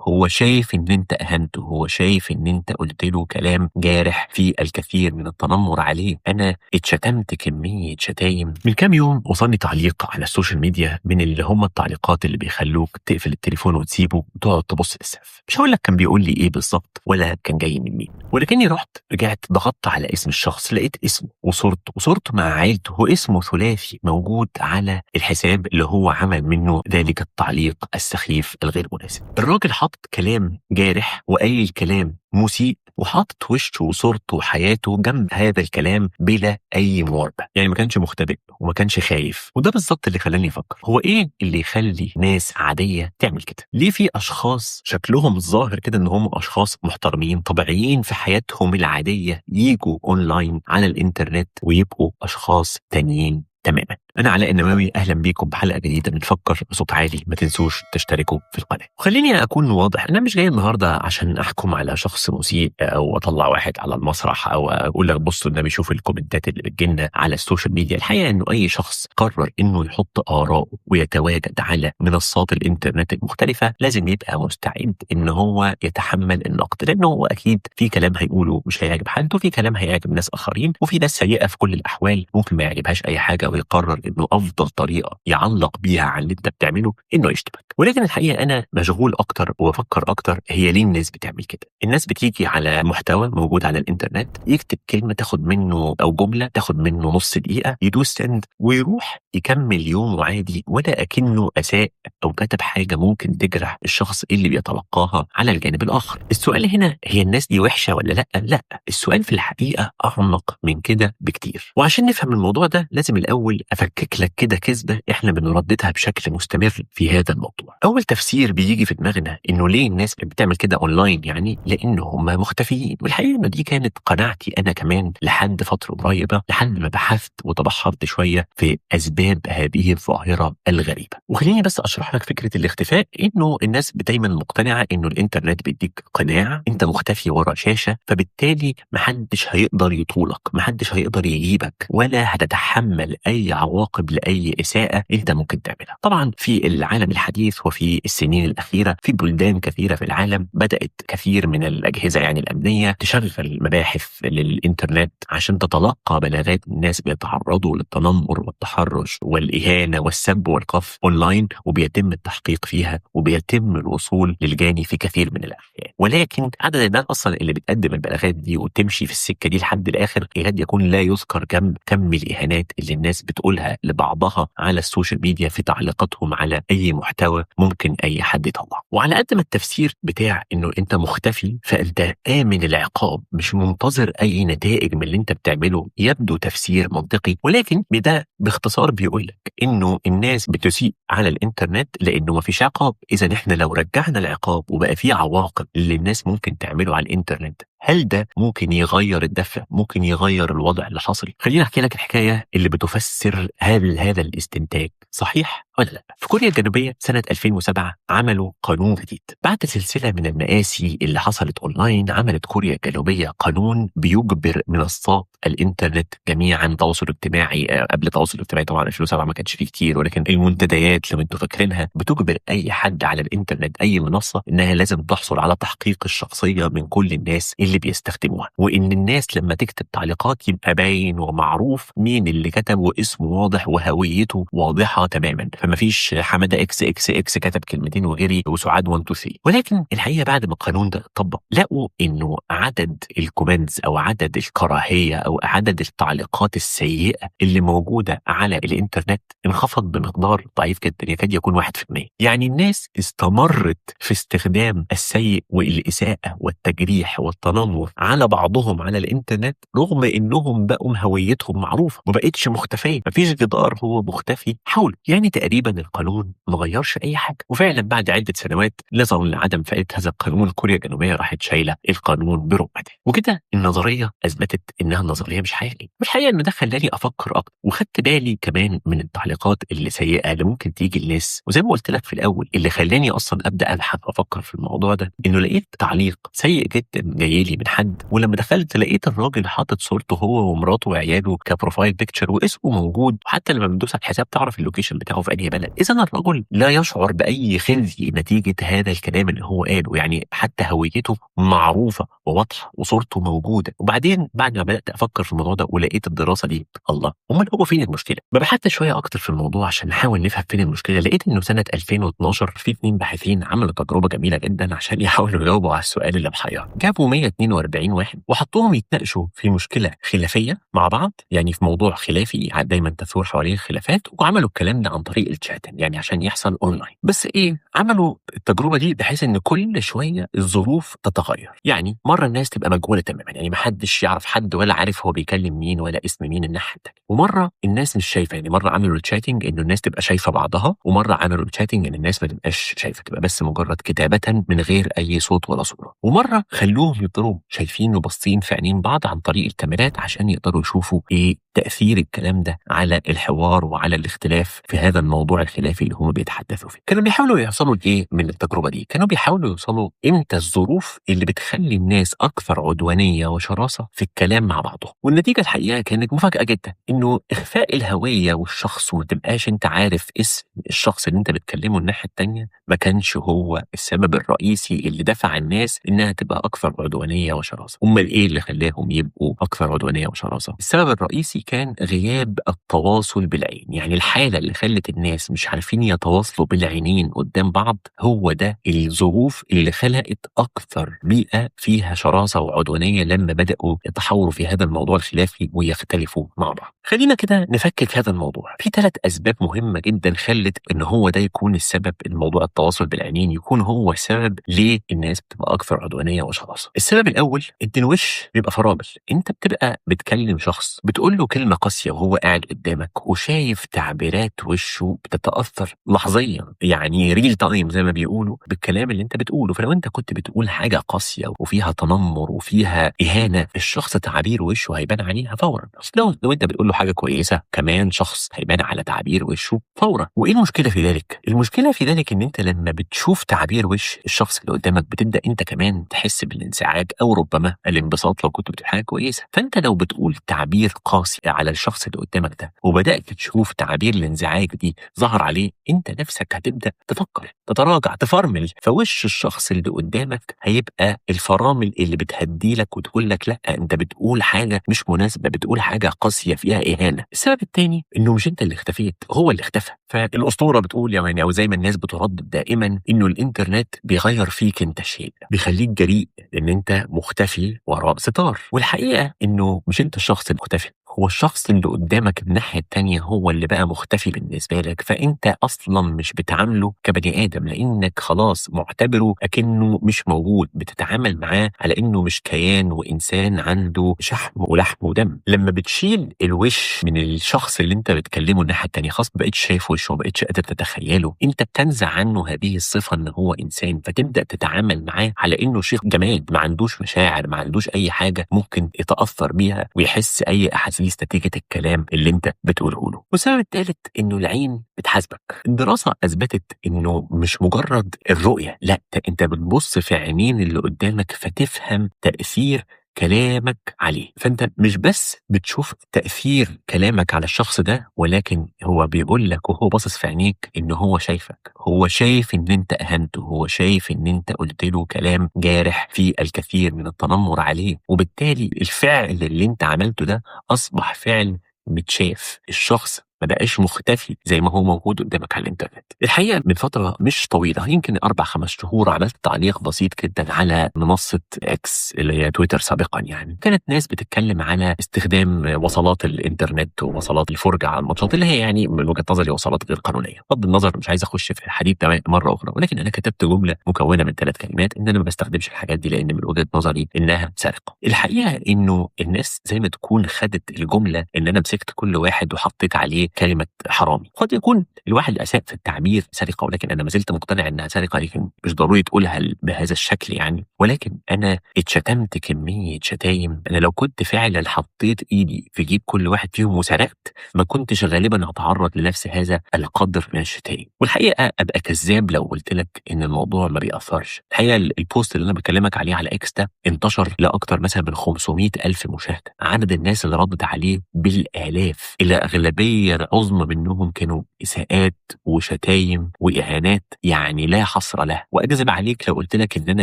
هو شايف ان انت اهنته، هو شايف ان انت قلت له كلام جارح في الكثير من التنمر عليه. انا اتشتمت كمية شتايم. من كام يوم وصلني تعليق على ال social media من اللي هم التعليقات اللي بيخلوك تقفل التليفون وتسيبه وتقعد تبص للسقف. مش هقول لك كان بيقول لي ايه بالظبط ولا كان جاي من مين، ولكني رحت رجعت ضغطت على اسم الشخص، لقيت اسمه وصورته وصورته مع عائلته واسمه ثلاثي موجود على الحساب اللي هو عمل منه ذلك التعليق السخيف الغير مناسب. الراجل حط كلام جارح وقايل كلام مسيء وحاطط وشه وصورته وحياته جنب هذا الكلام بلا اي مواربه، يعني ما كانش مختبئ وما كانش خايف. وده بالظبط اللي خلاني افكر، هو ايه اللي يخلي ناس عادية تعمل كده؟ ليه في اشخاص شكلهم الظاهر كده ان هم اشخاص محترمين طبيعيين في حياتهم العادية يجوا اونلاين على الانترنت ويبقوا اشخاص تانيين تماما؟ انا علاء النبوي، اهلا بيكم بحلقة جديدة من فكر بصوت عالي. ما تنسوش تشتركوا في القناة. وخليني اكون واضح، انا مش جاي النهارده عشان احكم على شخص مسيء او اطلع واحد على المسرح او اقول لك بصوا النبي شوف الكومنتات اللي بتجيلنا على ال social media. الحقيقة انه اي شخص قرر انه يحط اراءه ويتواجد على منصات الانترنت المختلفة لازم يبقى مستعد ان هو يتحمل النقد، لانه هو اكيد في كلام هيقوله مش هيعجب حد، وفي كلام هيعجب ناس اخرين، وفي ناس سيئه في كل الاحوال ممكن ما يعجبهاش اي حاجة ويقرر انه افضل طريقه يعلق بيها على اللي انت بتعمله انه يشتمك. ولكن الحقيقة انا مشغول اكتر وبفكر اكتر هي ليه الناس بتعمل كده. الناس بتيجي على محتوى موجود على الانترنت، يكتب كلمة تاخد منه او جملة تاخد منه نص دقيقة، يدوس send ويروح يكمل يومه عادي ولا اكنه اساء او كتب حاجة ممكن تجرح الشخص اللي بيتلقاها على الجانب الاخر. السؤال هنا هي الناس دي وحشة ولا لا؟ لا، السؤال في الحقيقة اعمق من كده بكتير. وعشان نفهم الموضوع ده لازم الاول افكك لك كده كذبه احنا بنرددها بشكل مستمر في هذا الموضوع. اول تفسير بيجي في دماغنا انه ليه الناس بتعمل كده اونلاين، يعني لان هم مختفيين. والحقيقة انه دي كانت قناعتي انا كمان لحد فترة قريبه، لحد ما بحثت وتبحرت شوية في اسباب هذه الظاهرة الغريبة. وخليني بس اشرح لك فكرة الاختفاء، انه الناس دايما مقتنعة انه الانترنت بيديك قناع، انت مختفي ورا شاشة، فبالتالي محدش هيقدر يطولك، محدش هيقدر يجيبك، ولا هتتحمل اي عواقب لاي اساءه انت ممكن تعملها. طبعا في العالم الحديث وفي السنين الاخيرة في بلدان كثيرة في العالم بدات كثير من الاجهزة يعني الامنية تشغل مباحث للانترنت عشان تتلقى بلاغات الناس بيتعرضوا للتنمر والتحرش والاهانة والسب والقذف اونلاين، وبيتم التحقيق فيها وبيتم الوصول للجاني في كثير من الاحيان. ولكن عدد الناس اصلا اللي بتقدم البلاغات دي وتمشي في السكة دي لحد الاخر يكاد يكون لا يذكر كم الاهانات اللي الناس بتقولها لبعضها على ال social media في تعليقاتهم على اي محتوى ممكن اي حد يطلعه. وعلى قد ما التفسير بتاع انه انت مختفي فانت امن العقاب، مش منتظر اي نتائج من اللي انت بتعمله، يبدو تفسير منطقي، ولكن ده باختصار بيقول لك انه الناس بتسيء على الانترنت لانه ما فيش عقاب. اذا احنا لو رجعنا العقاب وبقى فيه عواقب اللي الناس ممكن تعمله على الانترنت، هل ده ممكن يغير الدفع؟ ممكن يغير الوضع اللي حاصل؟ خليني احكي لك الحكاية اللي بتفسر هل هذا الاستنتاج صحيح ولا لا. في كوريا الجنوبية سنة 2007 عملوا قانون جديد بعد سلسلة من المآسي اللي حصلت اونلاين. عملت كوريا الجنوبية قانون بيجبر منصات الانترنت جميعا، التواصل الاجتماعي، قبل التواصل الاجتماعي طبعا 2007 ما كانش فيه كتير، ولكن المنتديات لو انتوا فاكرينها بتجبر اي حد على الانترنت اي منصة انها لازم تحصل على تحقيق الشخصية من كل الناس اللي بيستخدموها، وان الناس لما تكتب تعليقات يبقى باين ومعروف مين اللي كتب واسمه واضح وهويته واضحة تماما، فما فيش حمادة اكس اكس اكس كتب كلمتين وجري وسعاد 1 2 3. ولكن الحقيقة بعد ما القانون ده اتطبق لقوا انه عدد ال comments او عدد الكراهية او عدد التعليقات السيئة اللي موجودة على الانترنت انخفض بمقدار ضعيف جدا يكاد يكون 1%. يعني الناس استمرت في استخدام السيء والاساءة والتجريح والتنمر على بعضهم على الانترنت رغم انهم بقوا هويتهم معروفة، ما بقتش مختفيه، مفيش جدار هو مختفي حوله. يعني تقريبا القانون ما غيرش اي حاجة. وفعلا بعد عده سنوات نظرا لعدم فائدة هذا القانون كوريا الجنوبية راحت شايله القانون برمته. وكده النظرية اثبتت انها النظرية مش حقيقية. والحقيقة انه ده خلاني افكر اكتر، وخدت بالي كمان من التعليقات اللي سيئه اللي ممكن تيجي للناس. وزي ما قلت لك في الاول اللي خلاني اصلا ابدا ابحث وافكر في الموضوع ده انه لقيت تعليق سيء جدا جاي لي جالي من حد، ولما دخلت لقيت الراجل حاطط صورته هو ومراته وعياله ك profile picture واسمه موجود، وحتى لما بتدوس على الحساب تعرف ال location بتاعه في أي بلد. إذا الرجل لا يشعر بأي خزي نتيجة هذا الكلام اللي هو قاله، يعني حتى هويته معروفة وواضحة وصورته موجودة. وبعدين بعد ما بدأت أفكر في الموضوع ده ولقيت الدراسة دي، الله، أمال هو فين المشكلة؟ بحثت شوية أكتر في الموضوع عشان نحاول نفهم فين المشكلة. لقيت إنه سنة 2012 في 2 باحثين عملوا تجربة جميلة جدا عشان يحاولوا يجاوبوا على السؤال اللي محيرهم. جابوا 142 واحد وحطوهم يتناقشوا في مشكلة خلافية مع بعض، يعني في موضوع خلافي دايما تثور حواليه الخلافات، وعملوا الكلام ده عن طريق الشات، يعني عشان يحصل اونلاين. بس ايه، عملوا التجربة دي بحيث ان كل شوية الظروف تتغير، يعني مرة الناس تبقى مجهولة تماما، يعني ما حدش يعرف حد ولا عارف هو بيكلم مين ولا اسم مين الناحية الثانية، ومرة الناس مش شايفه، يعني مرة عملوا ال chatting انه الناس تبقى شايفه بعضها، ومرة عملوا ال chatting ان الناس ما تبقاش شايفه، تبقى بس مجرد كتابه من غير اي صوت ولا صوره، ومرة خلوهم يفضلوا شايفين وباصين في عينين بعض عن طريق الكاميرات عشان يقدروا يشوفوا ايه تاثير الكلام ده على الحوار وعلى الاختلاف في هذا الموضوع الخلافي اللي هم بيتحدثوا فيه. كانوا بيحاولوا يوصلوا لايه من التجربة دي؟ كانوا بيحاولوا يوصلوا امتى الظروف اللي بتخلي الناس اكثر عدوانية وشراسه في الكلام مع بعضهم. والنتيجة الحقيقة كانت مفاجاة جدا، انه اخفاء الهوية والشخص وما تبقاش انت عارف اسم الشخص اللي انت بتكلمه الناحية الثانية ما كانش هو السبب الرئيسي اللي دفع الناس انها تبقى اكثر عدوانية وشراسه. امال ايه اللي خلاهم يبقوا اكثر عدوانية وشراسه؟ السبب الرئيسي كان غياب التواصل بالعين، يعني الحالة اللي خلت الناس مش عارفين يتواصلوا بالعينين قدام بعض هو ده الظروف اللي خلقت اكثر بيئة فيها شراسة وعدوانيه لما بداوا يتحاوروا في هذا الموضوع الخلافي ويختلفوا مع بعض. خلينا كده نفكك هذا الموضوع. في 3 اسباب مهمة جدا خلت ان هو ده يكون السبب، الموضوع التواصل بالعينين يكون هو السبب ليه الناس بتبقى اكثر عدوانية وشراسه. السبب الاول ان الوش بيبقى فرامل، انت بتبقى بتكلم شخص بتقول له كلمة قاسية وهو قاعد قدامك وشايف تعبيرات وشه بتتاثر لحظيا، يعني real time زي ما بيقولوا، بالكلام اللي انت بتقوله. فلو انت كنت بتقول حاجة قاسية وفيها تنمر وفيها اهانه، الشخص تعابير وشه هيبان عليها فورا. لو انت بتقول له حاجة كويسة كمان شخص هيبان على تعابير وشه فورا. وايه المشكلة في ذلك؟ المشكلة في ذلك ان انت لما بتشوف تعابير وش الشخص اللي قدامك بتبدا انت كمان تحس بالانزعاج او ربما الانبساط لو كنت بتقول حاجة كويسة. فانت لو بتقول تعبير قاسي على الشخص اللي قدامك ده وبدات تشوف تعابير الانزعاج دي ظهر عليه، انت نفسك هتبدا تفكر، تتراجع، تفرمل، فوش الشخص اللي قدامك هيبقى الفرامل اللي بتهدي لك وتقول لك لا انت بتقول حاجة مش مناسبة، بتقول حاجة قاسية فيها اهانه. السبب الثاني انه مش انت اللي اختفيت، هو اللي اختفى. فالاسطوره بتقول يعني، او زي ما الناس بتردد دائما، انه الانترنت بيغير فيك انت شيء، بيخليك جريء لان انت مختفي وراء ستار. والحقيقة انه مش انت الشخص المختفي، هو الشخص اللي قدامك الناحية التانية هو اللي بقى مختفي بالنسبة لك. فأنت أصلا مش بتعامله كبني آدم، لأنك خلاص معتبره أكنه مش موجود، بتتعامل معاه على إنه مش كيان وإنسان عنده شحم ولحم ودم. لما بتشيل الوش من الشخص اللي أنت بتكلمه الناحية التانية، خلاص ما بقتش شايف وشه، ما بقتش قادر تتخيله، أنت بتنزع عنه هذه الصفة إن هو إنسان، فتبدأ تتعامل معاه على إنه شيء جماد، ما عندوش مشاعر، ما عندوش أي حاجة ممكن يتأثر بيها ويحس أي أحاسيس نتيجة الكلام اللي انت بتقوله له. والسبب الثالث انه العين بتحاسبك. الدراسة اثبتت انه مش مجرد الرؤية، لا، انت بتبص في عينين اللي قدامك فتفهم تأثير كلامك عليه. فانت مش بس بتشوف تأثير كلامك على الشخص ده، ولكن هو بيقول لك وهو باصص في عينيك ان هو شايفك، هو شايف ان انت اهنته، هو شايف ان انت قلت له كلام جارح فيه الكثير من التنمر عليه، وبالتالي الفعل اللي انت عملته ده اصبح فعل متشاف، الشخص ما بقاش مختفي زي ما هو موجود قدامك على الانترنت. الحقيقة من فترة مش طويلة، يمكن 4-5 شهور، عملت تعليق بسيط جدا على منصة اكس اللي هي تويتر سابقا. يعني كانت ناس بتتكلم على استخدام وصلات الانترنت ووصلات الفرجة على الماتشات اللي هي يعني من وجهه نظري وصلات غير قانونية. بغض النظر مش عايز اخش في الحديث ده مرة اخرى، ولكن انا كتبت جملة مكونة من 3 كلمات ان انا ما بستخدمش الحاجات دي لان من وجهه نظري انها سرقه. الحقيقة انه الناس زي ما تكون خدت الجملة ان انا مسكت كل واحد وحطيت عليه كلمة حرامي. قد يكون الواحد اساء في التعبير سرقه، ولكن انا ما زلت مقتنع انها سرقه، لكن مش ضروري تقولها بهذا الشكل يعني. ولكن انا اتشتمت كمية شتايم، انا لو كنت فعلا حطيت ايدي في جيب كل واحد فيهم وسرقت ما كنتش غالبا هتعرض لنفس هذا القدر من الشتايم. والحقيقة ابقى كذاب لو قلت لك ان الموضوع ما بيأثرش. الحقيقة ال post اللي انا بكلمك عليه على اكس ده انتشر لاكثر مثلا من 500,000 مشاهده، عدد الناس اللي ردت عليه بالالاف، اللي اغلبية العظمى منهم كانوا اساءات وشتايم واهانات يعني لا حصر لها. واكذب عليك لو قلت لك ان انا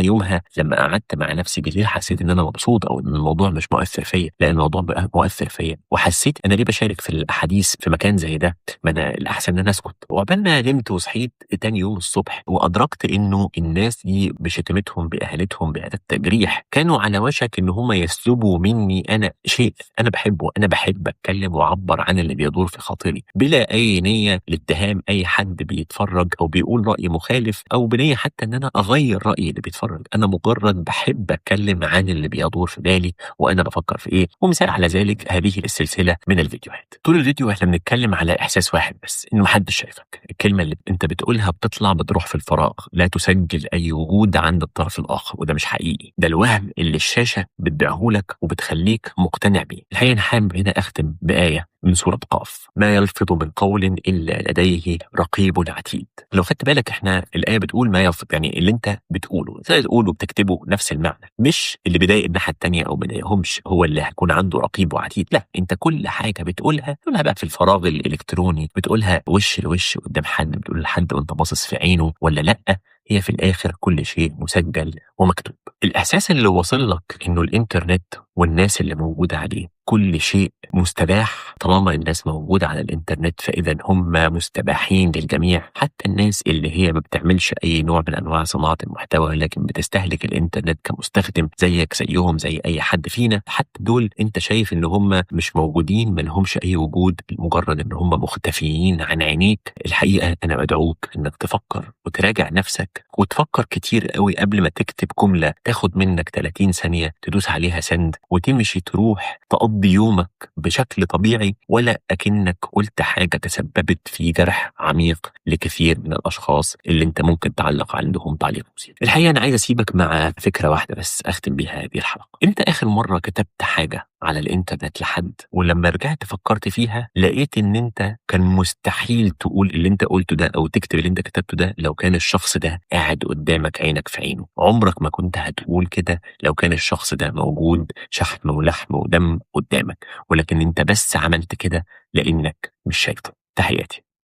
يومها لما قعدت مع نفسي بالليل حسيت ان انا مبسوط او ان الموضوع مش مؤثر فيا، لان الموضوع بقى مؤثر فيا، وحسيت انا ليه بشارك في الاحاديث في مكان زي ده، ما انا الاحسن ان انا اسكت. وعقبال ما نمت وصحيت تاني يوم الصبح وادركت انه الناس دي بشتيمتهم باهانتهم بهذا التجريح كانوا على وشك ان هم يسلبوا مني انا شيء انا بحبه. انا بحب اتكلم واعبر عن اللي بيدور في خاطري بلا اي نيه لاتهام اي حد بيتفرج او بيقول راي مخالف، او بنيه حتى ان انا اغير رايي اللي بيتفرج. انا مجرد بحب اتكلم عن اللي بيدور في بالي وانا بفكر في ايه. ومثال على ذلك هذه السلسلة من الفيديوهات. طول الفيديو احنا بنتكلم على احساس واحد بس، انه محدش شايفك. الكلمة اللي انت بتقولها بتطلع بتروح في الفراغ، لا تسجل اي وجود عند الطرف الاخر، وده مش حقيقي، ده الوهم اللي الشاشة بتبيعه لك وبتخليك مقتنع بيه. الحقيقة انا حابب هنا اختم بايه من سورة قاف: ما يلفظ من قول إلا لديه رقيب عتيد. لو خدت بالك احنا الآية بتقول ما يلفظ، يعني اللي انت بتقوله زي تقوله وبتكتبه نفس المعنى، مش اللي بيضايق الناحية التانية أو بيضايقهمش هو اللي هيكون عنده رقيب وعتيد. لا، انت كل حاجة بتقولها تقولها بقى في الفراغ الإلكتروني، بتقولها وش لوش قدام حد، بتقول لحد وانت باصص في عينه ولا لا، هي في الآخر كل شيء مسجل ومكتوب. الإحساس اللي واصل لك إنه الإنترنت والناس اللي موجودة عليه كل شيء مستباح، طالما الناس موجودة على الإنترنت فإذا هم مستباحين للجميع، حتى الناس اللي هي ما بتعملش أي نوع من أنواع صناعة المحتوى لكن بتستهلك الإنترنت كمستخدم زيك زيهم زي أي حد فينا، حتى دول أنت شايف إن هم مش موجودين، ما لهمش أي وجود، مجرد إن هم مختفيين عن عينيك. الحقيقة أنا بدعوك إنك تفكر وتراجع نفسك وتفكر كتير قوي قبل ما تكتب جملة تاخد منك 30 ثانية تدوس عليها send وتمشي تروح تقضي يومك بشكل طبيعي، ولا أكنك قلت حاجة تسببت في جرح عميق لكثير من الأشخاص اللي أنت ممكن تعلق عندهم تعليق مثير. الحقيقة أنا عايز أسيبك مع فكرة واحدة بس أختم بيها هذه الحلقة. أنت آخر مرة كتبت حاجة على الإنترنت لحد ولما رجعت فكرت فيها لقيت إن أنت كان مستحيل تقول اللي أنت قلته ده أو تكتب اللي أنت كتبته ده لو كان الشخص ده قاعد قدامك عينك في عينه. عمرك ما كنت هتقول كده لو كان الشخص ده موجود شحم ولحم ودم قدامك، ولكن أنت بس عملت كده لأنك مش شايفه. تحياتي.